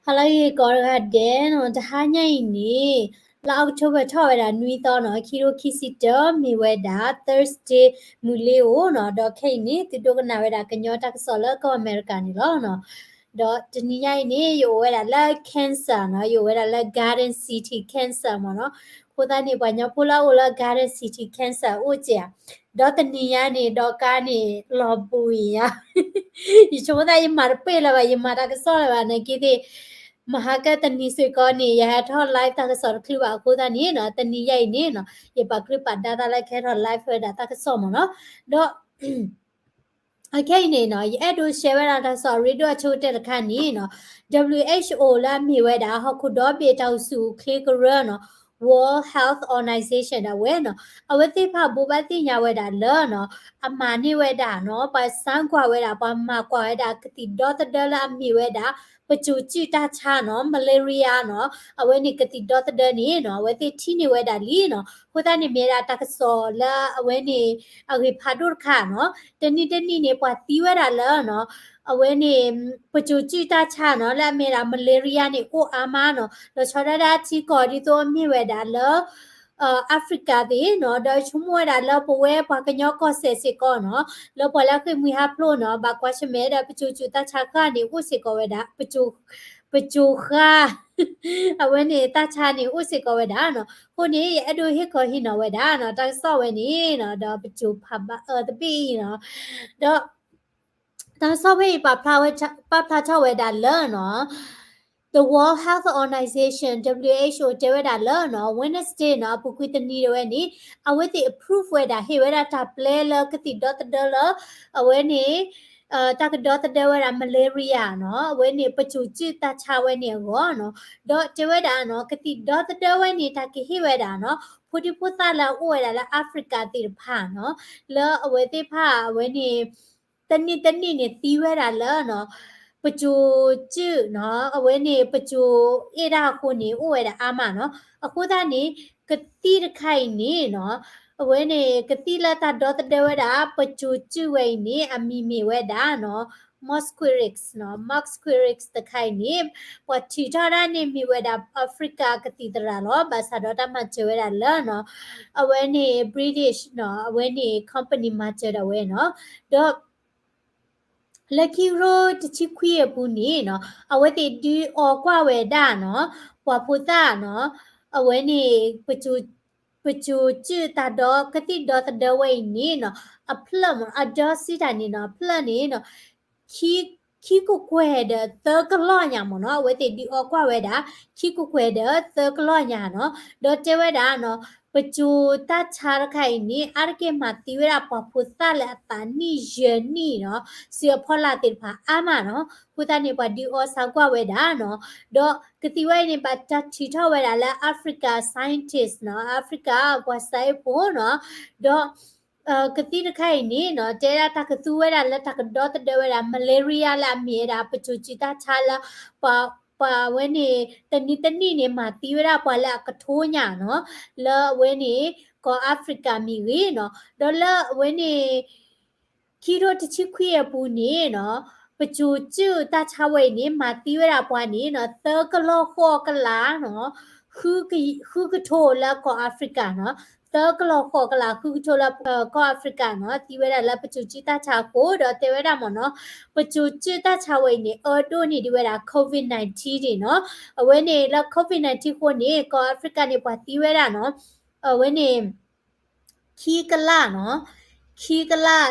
ဟါလၢအဂ့ၤကိးဂၤဒဲးနီၤ, တဟါညါအံၤန့ၣ် လါ October ထီၣ်ဝဲဒၣ်နွံသီနီၤ, ခံကထိခံဆံတၢ မ့ၢ်ဝဲဒၣ် Thursday မုၢ်လ့ၤဧိၤနီၤ, ဒီးခဲအံၤန့ၣ် သုဒိကနၣ်ဝဲဒၣ်ကညီတၢ်ကစီၣ်လၢကီၢ်အမဲရကၤန့ၣ်လီၤနီၤ. ဒီးတနံၤညါအံၤန့ၣ် ယအိၣ်ဝဲဒၣ်လၢ Kansas နီၤ, ယအိၣ်ဝဲဒၣ်လၢ Garden City Kansas မ့ၢ်နီၤ. အဃိသတးန့ၣ် ပှၤကညီဖိလၢအအိၣ်လၢ Garden City Kansas အိၣ်ကဲးဧါ, ဒီးတနံၤညါန့ၣ် ဒီးကါန့ၣ် လီၤဘှံးဧါ ယဆိကမိၣ်သးယမၤတပ့ၢ်လၢၤဘၣ်, ယမၤတၢ်ကစီၣ်လၢၤဘၣ် နာ်က့သ့ၣ်, မဟါကတနံၤစ့ၢ်ကီးန့ၣ် ယဟဲထီၣ် live တၢ်ကစီၣ်တချုးဘၣ်အဃိသတးန့ၣ်နီၤ, တနံၤညါအံၤန့ၣ်နီၤ ယပာ်ကြၢးပာ်ဒါသးလၢကဟဲထီၣ် live ဝဲဒၣ်တၢ်ကစီၣ်မ့ၢ်နီၤ. ဒီး အခဲအံၤန့ၣ်နီၤ ယအဲၣ်ဒိး share ဝဲဒၣ်တၢ်ကစီၣ်အရ့ဒိၣ်အဆိကတၢၢ်တခါန့ၣ်နီၤ, W H O လၢအမ့ၢ်ဝဲဒၣ် ဟီၣ်ခိၣ်ဒီဘ့ၣ်တၢ်အိၣ်ဆူၣ်အိၣ်ချ့ကရၢနီၤ, World Health Organization ဒၣ်ဝဲနီၤ, အဝဲသ့ၣ်တဖၣ်ဘိးဘၣ်သ့ၣ်ညါဝဲဒၣ်လၢနီၤ, အမၤန့ၢ်ဝဲဒၣ်နီၤ, ပှၤဆါကွၢ်ဝဲဒၣ် ပှၤမၤကွၢ်ဝဲဒၣ်ကသံၣ်ဒီသဒၢလၢအမ့ၢ်ဝဲဒၣ် ပစိၤစုၣ်တၢ်ဆါနီၤ, malaria နီၤ, အဝဲန့ၣ်ကသံၣ်ဒီသဒၢန့ၣ်နီၤ အဝဲသ့ၣ်ထံၣ်န့ၢ်ဝဲဒၣ်လံနီၤ. အဃိသတးန့ၣ် မ့ၢ်ဒၣ်တၢ်ကစီၣ်လၢအဝဲန့ၣ် အဂ့ၢ်ဖးဒိၣ်တခါနီၤ. တနံၤတနံၤန့ၣ် ပှၤသံဝဲဒၣ်လၢနီၤ, အဝဲန့ၣ် ပစိၤစုၣ်တၢ်ဆါနီၤ လၢအမ့ၢ်ဒၣ် malaria န့ၣ် အိၣ်အါမးနီၤ. လီၤဆီဒၣ်တၢ်ထံကီၢ်ဒ်သိးအမ့ၢ်ဝဲဒၣ်လၢ Africa သ့ၣ်နီၤ, ဒီးဆိကမိၣ်ဝဲဒၣ်လၢပဝဲပှၤကညီကီၢ်စဲၣ်စ့ၢ်ကီးနီၤ, လၢပှၤလၢအဃ့ၢ်မှံဟးဖျိးနီၤ, ဘၣ်ကွၢ်ဆၢၣ်မဲာ်ဒီးပစိၤစုၣ်တၢ်ဆါဃၢ်န့ၣ် အိၣ်စ့ၢ်ကီးဝဲဒၣ်, ပစိၤဃၢ် အဝဲန့ၣ်တၢ်ဆါန့ၣ် အိၣ်စ့ၢ်ကီးဝဲဒၣ်နီၤ. အဃိန့ၣ် ယအဲၣ်ဒိးဟ့ၣ်ခီဟ့ၣ်နီၤဝဲဒၣ်နီၤ တၢ်ကစီၣ်ဝဲန့ၣ်နီၤ, ဒီးပစိၤဖးဘၣ်အၢတဘ့ၣ်အံၤနီၤ, ဒီး တၢ်ကစီၣ်ဖဲအံၤ ပာ်ဖျါထီၣ်ဝဲဒၣ်လၢနီၤ, The World Health Organization, W H O တဲဝဲဒၣ်လၢနီၤ, Wednesday နီၤ, အပူၤကွံာ်တနံၤဒၣ်ဝဲန့ၣ် အဝဲသ့ၣ် approve ဝဲဒၣ် ဟ့ၣ်ဝဲဒၣ်တၢ်ပျဲလၢကသံၣ်ဒီသဒၢလၢ အဝဲန့ၣ် တၢ်ကဒီသဒၢဝဲဒၣ် malaria နီၤ, အဝဲန့ၣ်ပစိၤစုၣ်တၢ်ဆါဝဲန့ၣ်အဂီၢ်နီၤ. ဒီးတဲဝဲဒၣ်နီၤ, ကသံၣ်ဒီသဒၢဝဲန့ၣ် တၢ်ကဟ့ၣ်ဝဲဒၣ်နီၤ, ဖိဒံဖိသၣ်လၢအအိၣ်ဝဲဒၣ်လၢ Africa သ့ၣ်တဖၣ်နီၤ, လၢအဝဲသ့ၣ်တဖၣ်အဝဲန့ၣ် တနံၤတနံၤန့ၣ်သံဝဲဒၣ်လၢနီၤ, ပစိၤစုၣ်နီၤ, အဝဲန့ၣ်ပစိၤအ့ၣ်တၢ်အဃိန့ၣ် အိၣ်ဝဲဒၣ်အါမးနီၤ. အဃိသတးန့ၣ် ကသံၣ်တခါအံၤန့ၣ်နီၤ, အဝဲန့ၣ် ကသံၣ်လၢတၢ်ဒီသဒၢဝဲဒၣ် ပစိၤစုၣ်ဝဲအံၤန့ၣ် အမံၤမ့ၢ်ဝဲဒၣ်နီၤ, Mosquirix နီၤ, Mosquirix တခါအံၤန့ၣ် ပှၤထုးထီၣ်ဒၣ်န့ၣ်မ့ၢ်ဝဲဒၣ် Africa ကသံၣ်သရၣ်လီၤ. ဘၣ်ဆၣ်ဒီးတၢ်မၤစၢၤဝဲဒၣ်လၢနီၤ, အဝဲန့ၣ် British နီၤ, အဝဲန့ၣ် company မၤစၢၤဒၣ်ဝဲနီၤ. ဒီး လၢခံကထိတဆံခွံအပူၤန့ၣ်နီၤ, အဝဲသ့ၣ်ဒုးအီကွၢ်ဝဲဒၣ်နီၤ, ပှၤဖိသၣ်နီၤ, အဝဲန့ၣ် ပစိၤစုၣ်တၢ်ဒီ ကသံၣ်ဒီသဒၢဝဲအံၤန့ၣ်နီၤ, အဖျၢၣ်မ့ၢ်နီၤ, အဒီစံးတၢ်န့ၣ်နီၤ, အဖျၢၣ်န့ၣ်နီၤ, ခံ ခံကကွဲၢ်ဒီးသၢကလီၢ်ညါမ့ၢ်နီၤ, အဝဲသ့ၣ်ဒုးအီကွၢ်ဝဲဒၣ် ခံကကွဲၢ်ဒီးသၢကလီၢ်ညါနီၤ. ဒီးတဲဝဲဒၣ်နီၤ, ပစိၤတၢ်ဆါတခါအံၤန့ၣ် အါတက့ၢ်မၤသံဝဲဒၣ်ပှၤဖိသၣ်လၢအသးနံၣ်ယဲၢ်နံၣ်နီၤ, စံးအဖီလာ်သ့ၣ်တဖၣ်အါမးနီၤ. အဃိသတးန့ၣ် ပှၤဒုးအီစါကွၢ်ဝဲဒၣ်နီၤ, ဒီးကသံၣ်ဝဲအံၤန့ၣ် ဘၣ်တၢ်ထုးထီၣ်ဝဲဒၣ်လၢ Africa scientist နီၤ, Africa ပှၤစဲးဖိနီၤ, ဒီး ကသံၣ်တခါအံၤန့ၣ်နီၤ, တဲဒၣ်တၢ်ကသူဝဲဒၣ်လၢတၢ်ကဒီသဒၢဝဲဒၣ် malaria လၢအမ့ၢ်ဝဲဒၣ် ပစိၤစုၣ်တၢ်ဆါလၢ ပှၤ ပှၤအဝဲန့ၣ် တနံၤတနံၤန့ၣ် မၤသံဝဲဒၣ်ပှၤလၢအကထိညါနီၤ, လၢအဝဲန့ၣ် ကီၢ် Africa မ့ၢ်ဂ့ၤနီၤ, ဒီးလၢအဝဲန့ၣ် ခံကထိတဆံခွံအပူၤန့ၣ်နီၤ, ပစိၤစုၣ်တၢ်ဆါဝဲအံၤန့ၣ် မၤသံဝဲဒၣ်ပှၤန့ၣ်နီၤ, သၢကလီၢ်ဃိးကလးနီၤ, ဃုက ဃုကထိလၢကီၢ် Africa နီၤ, သၢကလီၢ်ဃိးကလး ဃုကထိလၢ ကီၢ် Africa နီၤ, သံဝဲဒၣ်လၢပစိၤစုၣ်တၢ်ဆါအဃိ, ဒီးတဲဝဲဒၣ်မ့ၢ်နီၤ, ပစိၤစုၣ်တၢ်ဆါဝဲအံၤန့ၣ် အၢဒိၣ်န့ၢ်ဒံးဝဲဒၣ် COVID nineteen န့ၣ်နီၤ, အဝဲန့ၣ်လၢ COVID nineteen အဃိန့ၣ် ကီၢ် Africa န့ၣ် ပှၤသံဝဲဒၣ်နီၤ, အဝဲန့ၣ် ခံကလးနီၤ, ခံကလး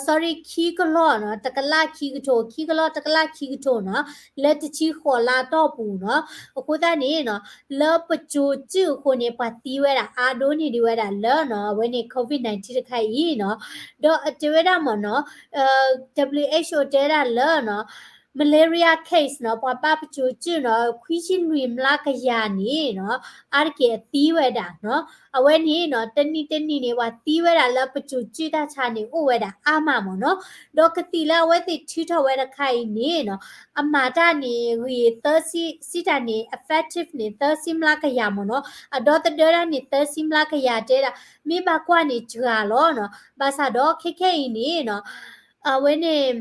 sorry ခံကလီၢ်နီၤ, တကလးခံကထိ, ခံကလီၢ်တကလးခံကထိနီၤ, လၢတဆံဃိးလါတီၢ်ပူၤနီၤ. အဃိသတးန့ၣ်နီၤ, လၢပစိၤစုၣ်အဃိန့ၣ် ပှၤသံဝဲဒၣ်အါဒိၣ်န့ၢ်ဒံးဝဲဒၣ်လၢနီၤ, အဝဲန့ၣ် COVID nineteen တခါအံၤနီၤ. ဒီးအတဲဝဲဒၣ်မ့ၢ်နီၤ, W H O တဲဝဲဒၣ်လၢနီၤ, malaria case နီၤ, ပှၤဘၣ်ပစိၤစုၣ်နီၤ, ခွံဆံလွံၢ်မျးကယၤန့ၣ်နီၤ, အါတက့ၢ်အသံဝဲဒၣ်နီၤ. အဝဲန့ၣ်နီၤ, တနံၤတနံၤန့ၣ် ပှၤသံဝဲဒၣ်လၢပစိၤစုၣ်တၢ်ဆါန့ၣ် အိၣ်ဝဲဒၣ်အါမးမ့ၢ်နီၤ. ဒီးကသံၣ်လၢအဝဲသ့ၣ်ထုးထီၣ်ဝဲတခါအံၤန့ၣ်နီၤ, အမၤတၢ်န့ၣ်ဂ့ၤသၢဆံ, စံးတၢ်န့ၣ် effective န့ၣ် သၢဆံမျးကယၤမ့ၢ်နီၤ, အဒီသဒၢတၢ်န့ၣ် သၢဆံမျးကယၤတဲဒၣ်, မ့ၢ်ဘၣ်ကွၢ်န့ၣ်စှၤလီၤနီၤ. ဘၣ်ဆၣ်ဒီးခဲခဲအံၤန့ၣ်နီၤ, အဝဲန့ၣ်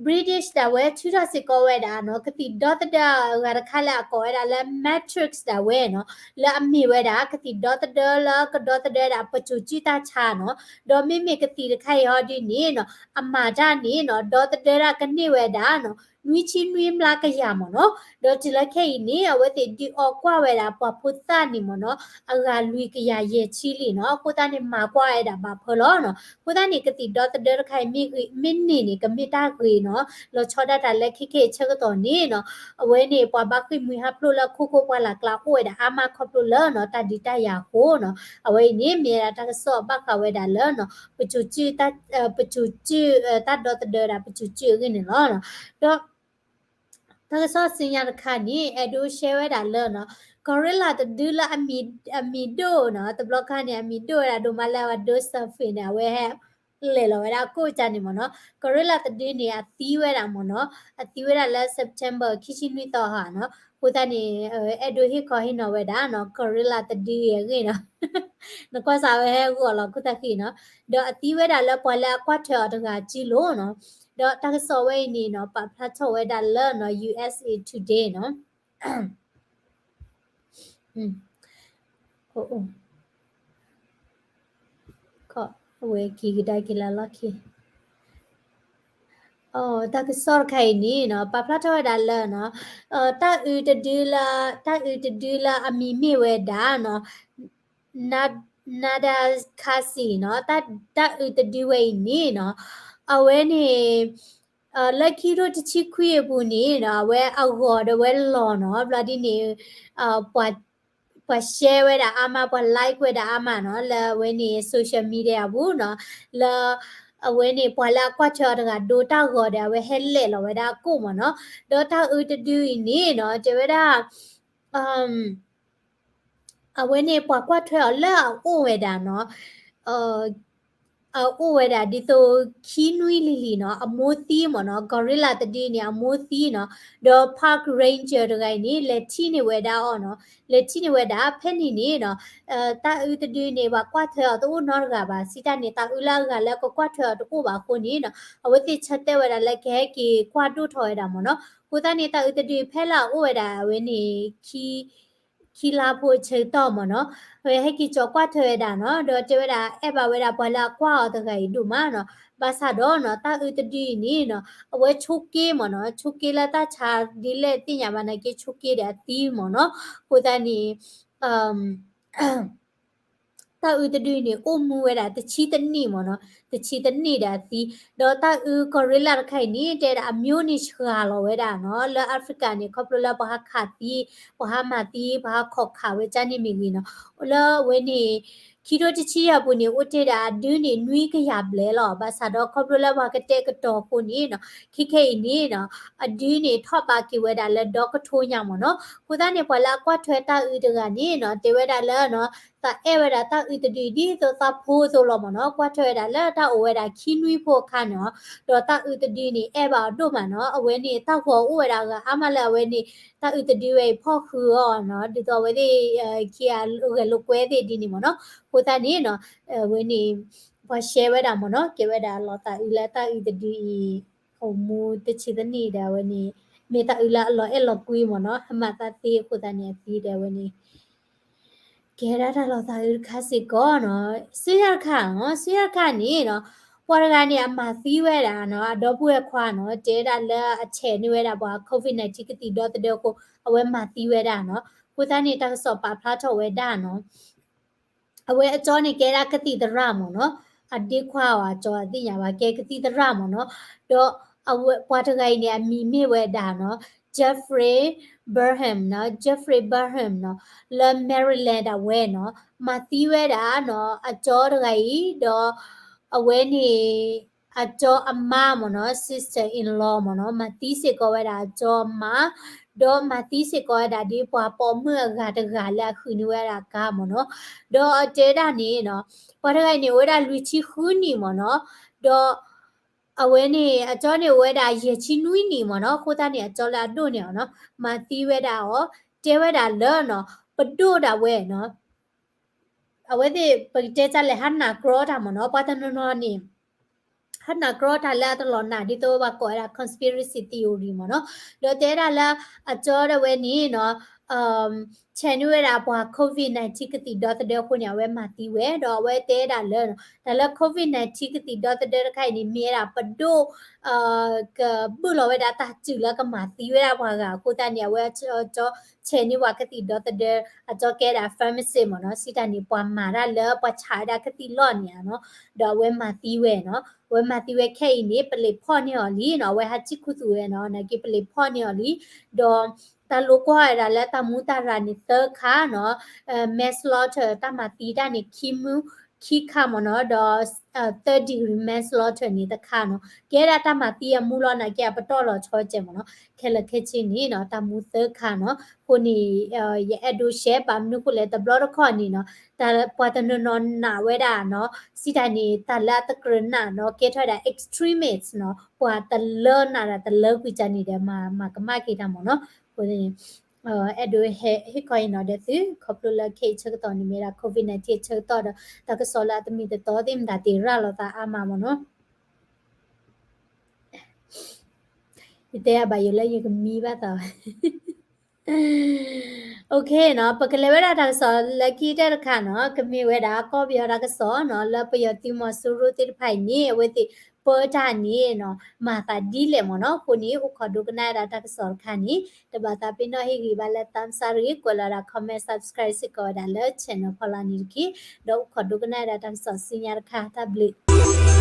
British ဒၣ်ဝဲထုးထီၣ်စ့ၢ်ကီးဝဲဒၣ်နီၤ ကသံၣ်ဒီသဒၢအဂၤတခါလၢအကိးဝဲဒၣ်လၢ Matrix ဒၣ်ဝဲနီၤ လၢအမ့ၢ်ဝဲဒၣ် ကသံၣ်ဒီသဒၢလၢကဒီသဒၢဒၣ်ပစိၤစုၣ်တၢ်ဆါနီၤ ဒီးမ့မ့ၢ်ကသံၣ်တခါအံၤဟီဒ်န့ၣ်နီၤ အမၤတၢ်န့ၣ်နီၤ ဒီသဒၢဒၣ်ကန့ၢ်ဝဲဒၣ်နီၤ နွံဆံနွံမျးကယၤမ့ၢ်နီၤ ဒီးတုၤလၢခဲအံၤန့ၣ် အဝဲသ့ၣ်ဒုးအီၣ်ကွၢ်ဝဲဒၣ်ပှၤဖိသၣ်န့ၣ်မ့ၢ်နီၤ အဂၤလွံၢ်ကယၤယဲၢ်ဆံလံနီၤ အဃိသတးန့ၣ် မၤကွၢ်ဝဲဒၣ်ဘၣ်ဖၢလီၤနီၤ အဃိသတးန့ၣ် ကသံၣ်ဒီသဒၢတခါအံၤ မ့ၢ်ဂ့ၤ မ့ၢ်န့ၢ်န့ၣ် ကမ့ၢ်တၢ်ဂ့ၤနီၤ လီၤဆီဒၣ်တၢ်လၢခဲခဲအံၤဆၢကတီၢ်န့ၣ်နီၤ အဝဲန့ၣ် ပှၤဘါဃံးမှံဟးဖျိးလၢခိခိပှၢ်လၢ်ကျါအိၣ်ဝဲဒၣ်အါမးခီဖျိလၢနီၤ တၢ်ဒုးတၢ်ယၤအဃိနီၤ အဝဲအံၤန့ၣ် မ့ၢ်ဝဲဒၣ်တၢ်ကစီၣ်ဘၣ်ဃးဝဲဒၣ်လၢနီၤ ပစိၤစုၣ် ပစိၤစုၣ် တၢ်ဒီသဒၢဒၣ်ပစိၤစုၣ်အဂ့ၢ်န့ၣ်လီၤနီၤ ဒီး တၢ်ကစီၣ်ဆူညါတခါန့ၣ် အဲၣ်ဒိး share ဝဲဒၣ်လၢနီၤ gorilla တဒုလၢအမံၤ အမံၤဒိၣ်နီၤ တဘျီခါန့ၣ် အမံၤဒိၣ်ဝဲဒၣ်ဒိၣ်မးလၢအဝဲဒိ surfing န့ၣ် အဝဲဟဲ လဲၤလီၤဝဲဒၣ်အကိၣ်ကါန့ၣ်မ့ၢ်နီၤ gorilla တဒုန့ၣ် အသံဝဲဒၣ်မ့ၢ်နီၤ အသံဝဲဒၣ်လၢ September ခံဆံနွံသီဟါနီၤ အဃိသတးန့ၣ် အဲၣ်ဒိးဟ့ၣ်ခီဟ့ၣ်နီၤဝဲဒၣ်နီၤ gorilla တဒုအဂ့ၢ်နီၤ နကွၢ်စးဝဲဟဲဂီၤလီၤခိၣ်သၣ်ဃံနီၤ ဒီးအသံဝဲဒၣ်လၢပှၤလၢအကွၢ်ထွဲအီၤတဂၤစုလိၤနီၤ ဒီးတၢ်ကစီၣ်ဝဲအံၤန့ၣ်နီၤ ပာ်ဖျါထီၣ်ဝဲဒၣ်လၢနီၤ ယူၣ်အ့းအ့း Today နီၤ အဝဲက့ၤကဒါက့ၤလၢလီၢ်ခံ တၢ်ကစီၣ်တခါအံၤန့ၣ်နီၤ ပာ်ဖျါထီၣ်ဝဲဒၣ်လၢနီၤ တၢ်အုးတဒုလၢ တၢ်အုးတဒုလၢအမံၤမ့ၢ်ဝဲဒၣ်နီၤ န Nadacasia နီၤ တၢ်အုးတဒုဝဲအံၤန့ၣ်နီၤ အဝဲန့ၣ် လၢခံထိတဆံခွံအပူၤန့ၣ်နီၤ အဝဲအဂီၤဒီးဝဲလီၤနီၤ ဘျီဒ်န့ၣ် ပှၤ ပှၤ share ဝဲဒၣ်အါမး ပှၤ like ဝဲဒၣ်အါမးနီၤ လၢအဝဲန့ၣ် social media အပူၤနီၤ လၢ အဝဲန့ၣ် ပှၤလၢအကွၢ်ထွဲအီၤတဂၤဒိတၢ်ဂီၤဒီး အဝဲဟဲလဲၤလီၤဝဲဒၣ်အကိၣ်မ့ၢ်နီၤ ဒီးတၢ်အုးတဒုအံၤန့ၣ်နီၤ တဲဝဲဒၣ် အဝဲန့ၣ် ပှၤကွၢ်ထွဲအီၤလၢအအိၣ်ဝဲဒၣ်နီၤ အအိၣ်ဝဲဒၣ်ဒ်သိးခံနွံလံၤလံၤနီၤ အမိၢ်သံမ့ၢ်နီၤ gorilla တဒုန့ၣ် အမိၢ်သံနီၤ ဒီး park ranger တဂၤအံၤန့ၣ် လဲၤထံၣ်န့ၢ်ဝဲဒၣ်အီၤနီၤ လဲၤထံၣ်န့ၢ်ဝဲဒၣ်ဖဲန့ၣ်န့ၣ်နီၤ တၢ်အုးတဒုန့ၣ် ပှၤကွၢ်ထွဲအီၤတအိၣ်နီတဂၤဘၣ် စံးတၢ်န့ၣ် တၢ်အုးလၢအဂၤလၢကကွၢ်ထွဲအီၤတအိၣ်ဘၣ်အဃိန့ၣ်နီၤ အဝဲသ့ၣ်ဆၢတဲာ်ဝဲဒၣ်လၢကဟဲက့ၤကွၢ်ဒိၣ်ထီၣ်ဝဲဒၣ်မ့ၢ်နီၤ အဃိသတးန့ၣ် တၢ်အုးတဒုဖဲလၢအအိၣ်ဝဲဒၣ်အဝဲန့ၣ် ခံ ခံလါဖိအဆၢကတီၢ်မ့ၢ်နီၤ အဝဲဟဲက့ၤကၠီၤကွၢ်ထွဲဝဲဒၣ်နီၤ ဒီးတဲဝဲဒၣ်အဲၣ်ဘၣ်ဝဲဒၣ်ပှၤလၢအကွၢ်အီၤတဂၤအံၤဒိၣ်မးနီၤ ဘၣ်ဆၣ်ဒီးနီၤ တၢ်အုးတဒုအံၤန့ၣ်နီၤ အဝဲဆိးက့မ့ၢ်နီၤ ဆိးက့လၢတၢ်ဆါဒ်လဲၣ်သ့ၣ်ညါဘၣ်နာ်က့ ဆိးက့ဒီးအသံမ့ၢ်နီၤ အဃိသတးန့ၣ် တၢ်အုးတဒုန့ၣ် အိၣ်မူဝဲဒၣ်တဆံတနံၣ်မ့ၢ်နီၤ တဆံတနံၣ်ဒီးအသံ ဒီးတၢ်အုး gorilla တခါအံၤန့ၣ် တဲဒၣ်အမျိုးန့ၣ်စှၤလီၤဝဲဒၣ်နီၤ လၢ Africa န့ၣ် ခီဖျိလၢပှၤဟးခးသံ ပှၤဟးမၤသံ ပှၤဟးခိးခးဝဲကၢ်န့ၣ်မ့ၢ်ဂ့ၤနီၤ လၢအဝဲန့ၣ် ခံထိတဆံယဲၢ်ပူၤန့ၣ် အိၣ်တ့ၢ်ဒၣ်အဒုန့ၣ် နွံကယၤဘျဲၣ်လီၤ ဘၣ်ဆၣ်ဒီးခီဖျိလၢပှၤကတဲာ်ကတီၤအဃိန့ၣ်နီၤ ခဲခဲအံၤန့ၣ်နီၤ အဒုန့ၣ် ထီၣ်ဘးက့ၤဝဲဒၣ်လၢဒီကထိညါမ့ၢ်နီၤ အဃိသတးန့ၣ် ပှၤလၢအကွၢ်ထွဲတၢ်အုးတဂၤန့ၣ်နီၤ တဲဝဲဒၣ်လၢနီၤ သးအဲၣ်ဝဲဒၣ်တၢ်အုးတဒုဒ်သိးသးဖိအသိးလီၤမ့ၢ်နီၤ ကွၢ်ထွဲဝဲဒၣ်လၢတၢ်အိၣ်ဝဲဒၣ်ခံနွံဖိအခါန့ၣ်နီၤ ဒီးတၢ်အုးတဒုန့ၣ် အဲၣ်ဘၣ်အီၤဒိၣ်မးနီၤ အဝဲန့ၣ် တၢ်ဂီၤအိၣ်ဝဲဒၣ်အဂၤအါမးလၢအဝဲန့ၣ် တၢ်အုးတဒုဝဲအံၤဖီၣ်ဃုာ်အီၤနီၤ ဒ်သိးအဝဲသ့ၣ် ခံဂၤဂဲၤလိာ်ကွဲသ့ၣ်ဒ်န့ၣ်မ့ၢ်နီၤ အဃိသတးန့ၣ်နီၤ အဝဲန့ၣ် ပှၤ share ဝဲဒၣ်မ့ၢ်နီၤ ကဲဝဲဒၣ်လီၤသးအုးလၢတၢ်အုးတဒုအံၤ အိၣ်မူတဆံတနံၣ်ဒီးအဝဲန့ၣ် မ့ၢ်တၢ်အုးလၢအလီၤအဲၣ်လီၤကွံမ့ၢ်နီၤ အမၤသးသ့အဃိသတးန့ၣ် အသံဒီးအဝဲန့ၣ် ကဲဒၣ်တၢ်လီၤသးအုးတခါစ့ၢ်ကီးနီၤ ဆူညါတခါနီၤ ဆူညါတခါန့ၣ်နီၤ ပှၤတဂၤန့ၣ် အမၤသံဝဲဒၣ်နီၤ အဒီပုၢ်ဝဲၢ်ခွါနီၤ တဲဒၣ်လၢအဆဲးန့ၢ်ဝဲဒၣ်ပှၤ COVID nineteen ကသံၣ်ဒီသဒၢအဃိ အဝဲမၤသံဝဲဒၣ်နီၤ အဃိသတးန့ၣ် တၢ်ကစီၣ်ပာ်ဖျါထီၣ်ဝဲဒၣ်နီၤ အဝဲအကၠီန့ၣ် ကဲဒၣ်ကသံၣ်သရၣ်မ့ၢ်နီၤ အဒ့ခွါအီၤအကၠီအသ့ၣ်ညါဘၣ် ကဲကသံၣ်သရၣ်မ့ၢ်နီၤ ဒီးအဝဲပှၤတဂၤအံၤန့ၣ် အမံၤမ့ၢ်ဝဲဒၣ်နီၤ Jeffrey Burham နီၤ Jeffrey Burham နီၤ လၢ Maryland ဒၣ်ဝဲနီၤ မၤသံဝဲဒၣ်နီၤ အကၠီတဂၤအံၤ ဒီးအဝဲန့ၣ် အကၠီအမါမ့ၢ်နီၤ sister in law မ့ၢ်နီၤ မၤသံစ့ၢ်ကီးဝဲဒၣ်အကၠီအမါ ဒီးမၤသံစ့ၢ်ကီးဝဲဒၣ်ဒ်ပှၤပိာ်မုၣ်အဂၤတဂၤလၢအဃုန့ၢ်ဝဲဒၣ်ကါမ့ၢ်နီၤ ဒီးအတဲဒၣ်န့ၣ်နီၤ ပှၤတဂၤအံၤန့ၣ် အိၣ်ဝဲဒၣ်လွံၢ်ဆံဃုနံၣ်မ့ၢ်နီၤ ဒီး အဝဲန့ၣ် အကၠီန့ၣ်အိၣ်ဝဲဒၣ်ယဲၢ်ဆံနွံနံၣ်မ့ၢ်နီၤ အဃိသတးန့ၣ် အကၠီလၢအဒိၣ်န့ၢ်အီၤနီၤ မၤသံဝဲဒၣ်အီၤ တဲဝဲဒၣ်လၢနီၤ ပဒိၣ်ဒၣ်ဝဲနီၤ အဝဲသ့ၣ် ပကတဲတၢ်လဲၣ် ဟးနးကြီတၢ်မ့ၢ်နီၤ ပှၤတနီၤနီၤန့ၣ် ထီၣ်နၢ်ကြီတၢ်လၢအတလီၤနာ် ဒ်သိးပှၤကိးဝဲဒၣ် conspiracy theory မ့ၢ်နီၤ. ဒီးတဲဒၣ်လၢအကၠီဒၣ်ဝဲန့ၣ်နီၤ ဆဲးန့ၢ်ဝဲဒၣ်ပှၤ COVID nineteen ကသံၣ်ဒီသဒၢအဃိန့ၣ် အဝဲမၤသံဝဲ ဒီးအဝဲတဲဒၣ်လၢ တၢ်လၢ COVID nineteen ကသံၣ်ဒီသဒၢတခါအံၤန့ၣ် မ့ၢ်ဝဲဒၣ်ပဒိၣ် ကဘုၣ်လီၤဝဲဒၣ်တၢ်စုၣ်လၢကမၤသံဝဲဒၣ်ပှၤဂၤအဃိသတးန့ၣ် အဝဲကၠီဆဲးန့ၢ်ပှၤကသံၣ်ဒီသဒၢ အကၠီကဲဒၣ် pharmacist မ့ၢ်နီၤ. စံးတၢ်န့ၣ် ပှၤမၤတၢ်လၢပှၤဆးဝဲဒၣ်ကသံၣ်လီၢ်န့ၣ်နီၤ, ဒီးအဝဲမၤသံဝဲနီၤ. အဝဲမၤသံဝဲခဲအံၤန့ၣ် ပလံးဖီၣ်န့ၢ်အီၤလံနီၤ, အဝဲဟးစံၣ်ခူသူၣ်ဝဲနီၤ, နာ်က့ပလံးဖီၣ်န့ၢ်အီၤလံ, ဒီး တၢ်လိာ်ကွီၢ်ဝဲဒၣ်လၢတၢ်မူတၢ်ရၤန့ၣ်သၢခါနီၤ, manslaughter တၢ်မၤသံတၢ်န့ၣ် ခံမူ ခံခါမ့ၢ်နီၤ, ဒီး third degree manslaughter န့ၣ်တခါနီၤ, ကဲဒၣ်တၢ်မၤသံအမူလီၤ နာ်က့အပတီၢ်လီၤဆီကဲးမ့ၢ်နီၤ, ခဲလၢာ်ခဲဆ့န့ၣ်နီၤ တၢ်မူသၢခါနီၤ. အဃိန့ၣ် ယအဲၣ်ဒိးရှဲ ဘၣ်မနုၤဃိလဲၣ် တဘျီတခီၣ်န့ၣ်နီၤ တၢ်ပှၤတနီၤနီၤနာ်ဝဲဒၣ်နီၤ, စံးတၢ်န့ၣ် တၢ်လၢအတကြၢးနာ်နီၤ ကဲထီၣ်ဝဲဒၣ် extremist နီၤ, ပှၤတလၢနာ်ဒီးတလၢကွံာ်ကန့ၣ်ဒီး မၤကမၣ်က့ၤတၢ်မ့ၢ်နီၤ. အဃိန့ၣ် အဲၣ်ဒိးဟ့ၣ်ခီအံၤနီၤဒီးသု ခီဖျိလၢခဲအံၤဆၢကတီၢ်န့ၣ် မ့ၢ်ဒၣ် COVID nineteen အဆၢကတီၢ်ဒီး တၢ်ကစီၣ်လၢအတမ့ၢ်တတီသ့ၣ်မတၤတ့ၢ်ရၤလီၤသးအါမးမ့ၢ်နီၤ. ယတဲအဘၣ်ယိၣ်လၢယကမံဘၣ်သးဘၣ်. Okay နီၤ, ပကလဲၤဝဲဒၣ်တၢ်ကစီၣ်လၢခံတၢ်တခါနီၤ, ကမ့ၢ်ဝဲဒၣ်ကီၢ်ပယီၤတၢ်ကစီၣ်နီၤ, လၢပယီၤသုးမီၤစိရိၤသ့ၣ်တဖၣ်အံၤန့ၣ် အဝဲသ့ၣ်ပၢတၢ်န့ၣ်နီၤ မၤသးဒ်လဲၣ်မ့ၢ်နီၤ. အဃိန့ၣ် အိၣ်ခိးဒိကနၣ်ဝဲဒၣ်တၢ်ကစီၣ်တခါန့ၣ် တဘၣ်သးပ့ၤနီၣ်ဟ့ၣ်ဂံၢ်ဘါလၢ thumbs up တဂ့ၤ, ကွဲးလီၤဒၣ် comment, subscribe စ့ၢ်ကီးဝဲဒၣ်လၢ channel ဖီလာ်န့ၣ်တက့ၢ်. ဒီးအိၣ်ခိးဒိကနၣ်ဝဲဒၣ်တၢ်ကစီၣ်ဆူညါတခါ, တၢ်ဘျုး